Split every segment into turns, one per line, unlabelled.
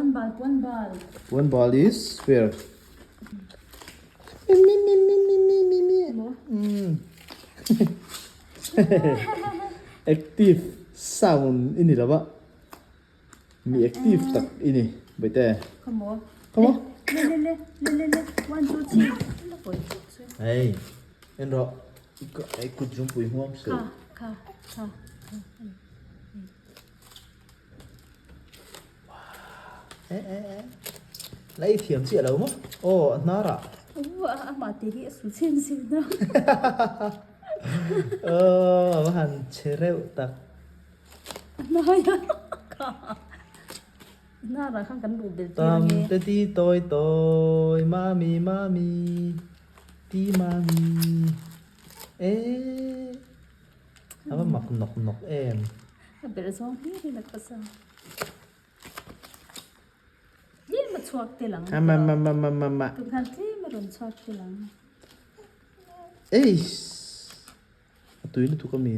Puan bal, puan bal.
Puan bal is where? Mi mi mi mi mi mi mi mi.
Maw?
Mm. Active sound i ni lo a. Mi active tak i ni. Baite.
Come on.
Come on.
Le le le le le le. One two three. La poi chu.
Hey. En ro. I kut zungpui huam su.
Kha kha kha.
La i thiam chiah lo maw? Aw, a hnar ah.
Aw, amah te hi a su chin chin a.
Aw, a va han che reuh tak.
A hnai a kha. A hnar ah khan kan luh belh tir
Tam
ange.
te ti tawi tawi, mami mami, ti mami. Eh. A va mak nawk nawk em.
A belh zawng hlir in a khawsa. Tlem a chhuak tel ang.
A ma ma ma ma ma ma.
Tun khan tlem a rawn chhuak tel ang.
Eiss. A tui lutuk a mi.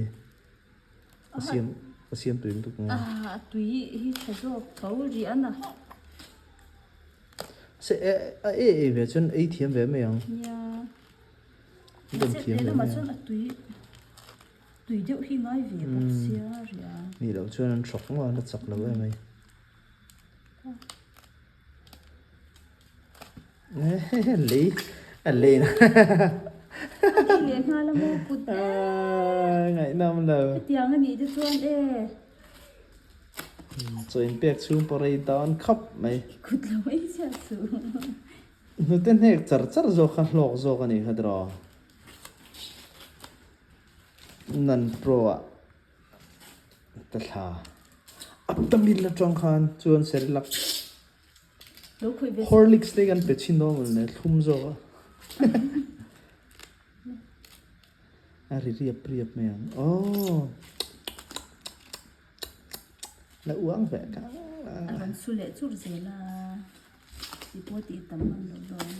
A siam a siam tui lutuk nge.
A tui hi tha zawk tho rih a na.
Se a e e ve chuan ei thiam ve mai ang.
Nia.
Dam thiam ve mai
chuan a tui tui deuh hi ngai ve bawk sia ria.
Nih loh chuan an hrawk ngawt a la chak lo em ai. Lei a lei na.
A lei leh nghal a maw kut.
Ngaihnawm lo.
Hetiang a nih te chuan e.
Chaw inpek chhung pawh rei dawn khawp mai.
Kut lo mai chiah suh.
Hnute hnek char char zawk kha hlawk zawk a nih kha tiraw? Nan pro ah ka thla Aptamil atang khan chuan Cerelac Horlicks te kan pe chhin dawn maw le thlum zawk a a ri riap riap mai ang aw la uang ve ka
a rawn su leh chur zel a. Ti pawh tih tam hman loh dawn.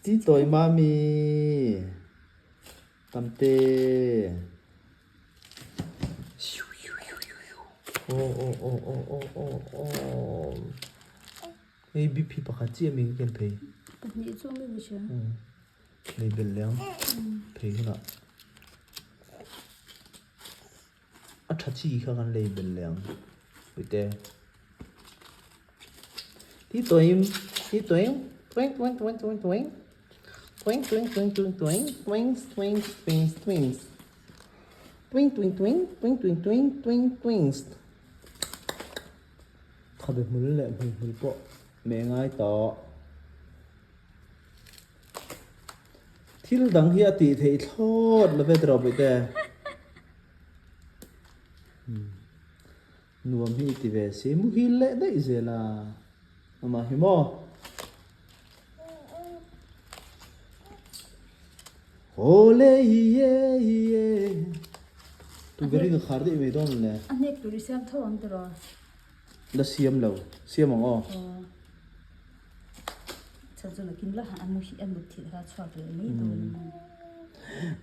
Ti tawi mami tamte. Aw aw aw aw aw aw aw. Hei BP pakhat chiah mi ka ken phei.
Pahnih chu mi ni hria.
Nei belh leh ang phei hunah. A tha chi kha kan lei belh leh ang puite. Ti tuaim ti tuaim tuaing tuaing tuaing tuaing tuaing tuaing tuaing tuaing tuaing tuaing tuaings tuaings tuaings tuaings tuaing tuaing tuaing tuaing tuaing tuaing tuaing tuaings Khabe hmul leh hmui hmul pawh meh ngai tawh. Thil dang hi a tih theih thlawt lo ve tiraw Puite? Nuam hi i ti ve si, muhil leh daih zel a. Amah hi maw? Awle iye iye. Tu ber hi ka khar daih mai dawn le.
A hnek tur i siam tho ang tiraw?
La siam lo, siam ang aw.
Chhan chu nakin la a mu hi a mut thil kha chhuak leh mai dawn a ni.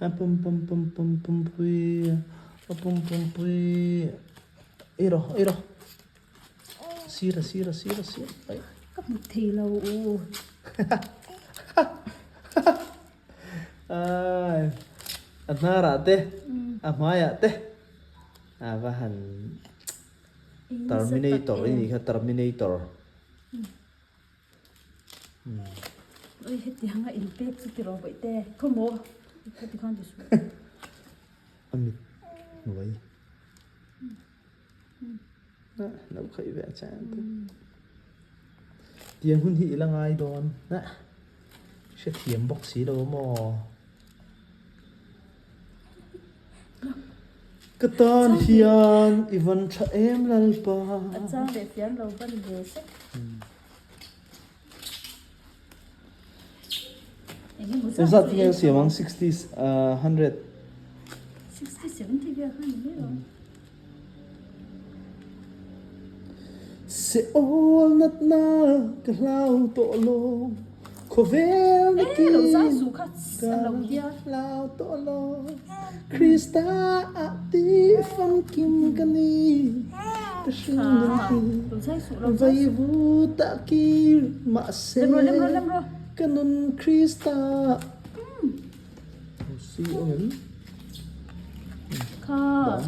A pum pum pum pum pum pui a pum pum pui ei rawh ei rawh sir a sir a sir a sir ai.
Ka hmu thei lo u.
Ai a hnarah te a hmaiah te a va han Terminator i nih kha Terminator.
Oi hetiang a inpek chu ti rawh bawih te khaw maw kha ti khan ti suh.
A mit hnuai. Lo khaih ve a chan te. Tiang hun hi i la ngai dawn. Hrethiam bawk si lo maw. Ka tan hian i van tha em Lalpa.
A chang leh fiam lo ban ve sek.
Engzat nge a siam ang 60 100.
60 70 vel kha ni mai lo.
Se awl natna ka hlau tawh lo Khawvel na
Eh, lo zai
kin
su kha
ka
an lo tia.
hlau tawh lo Krista ah ti famkim ka ni. Ka hring nun hi Vaivut ah kir mahse Ka nun Krista Si ang em?
Kha.